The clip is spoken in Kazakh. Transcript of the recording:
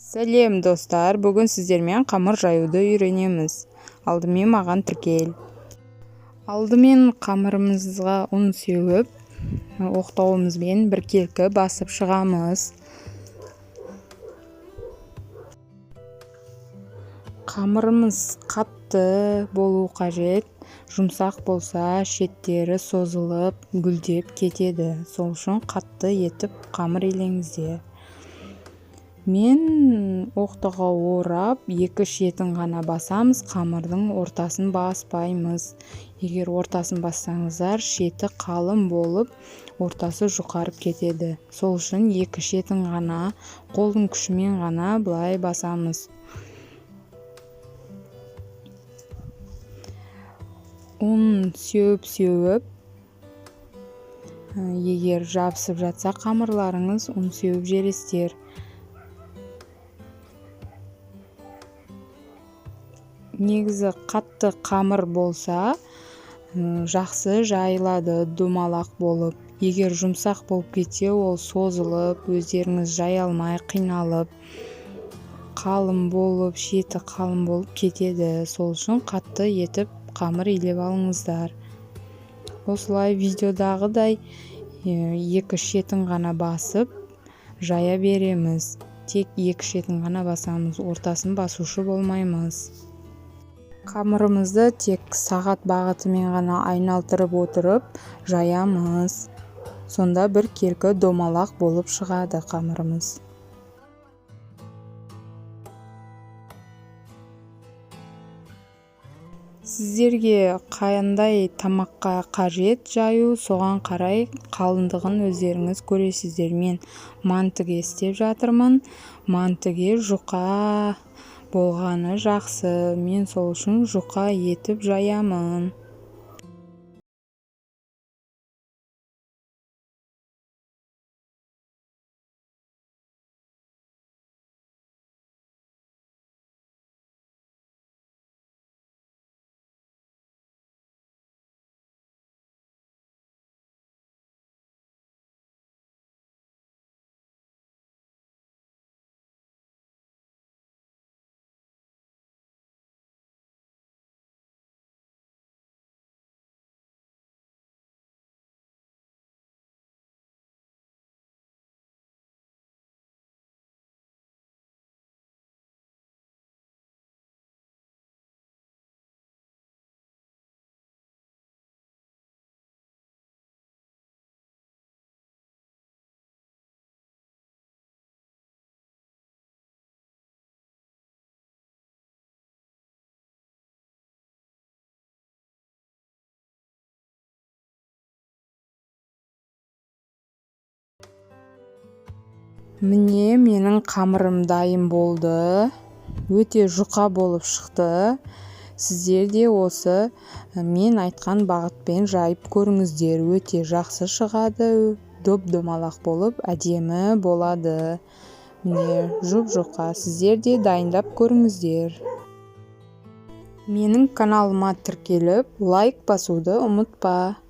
Сәлем, достар! Бүгін сіздермен қамыр жаюды үйренеміз. Алдымен маған тіркел. Алдымен қамырымызға ұн сеуіп, оқтауымызбен біркелкі басып шығамыз. Қамырымыз қатты болу қажет. Жұмсақ болса, шеттері созылып, гүлдеп кетеді. Сол үшін қатты етіп қамыр илеңіздер. Мен оқтауға орап, екі шетін ғана басамыз, қамырдың ортасын баспаймыз. Егер ортасын бассаңыздар, шеті қалың болып, ортасы жұқарып кетеді. Сол үшін екі шетін ғана, қолдың күшімен ғана былай басамыз. Ұн сеуіп-сеуіп, егер жабысып жатса қамырларыңыз, ұн сеуіп жібересіздер. Негізі қатты қамыр болса, жақсы жайылады, домалақ болып. Егер жұмсақ болып кетсе, ол созылып, өздеріңіз жая алмай қиналып, қалың болып, шеті қалың болып кетеді. Сол үшін қатты етіп қамыр илеп алыңыздар. Осылай видеодағыдай екі шетін ғана басып жая береміз. Тек екі шетін ғана басамыз, ортасын басушы болмаймыз. Қамырымызды тек сағат бағытымен ғана айналдырып отырып жаямыз. Сонда біркелкі домалақ болып шығады қамырымыз. Сіздерге қандай тамаққа қажет жаю, соған қарай қалыңдығын өздеріңіз көресіздер. Мен мантыге істеп жатырмын. Мантыге жұқа болғаны жақсы. Мен сол үшін жұқа етіп жаямын. Міне, менің қамырым дайын болды. Өте жұқа болып шықты. Сіздер де осы мен айтқан бағытпен жайып көріңіздер. Өте жақсы шығады, доп-домалақ болып, әдемі болады. Міне, жұп-жұқа. Сіздер де дайындап көріңіздер. Менің каналыма тіркеліп, лайк басуды ұмытпа.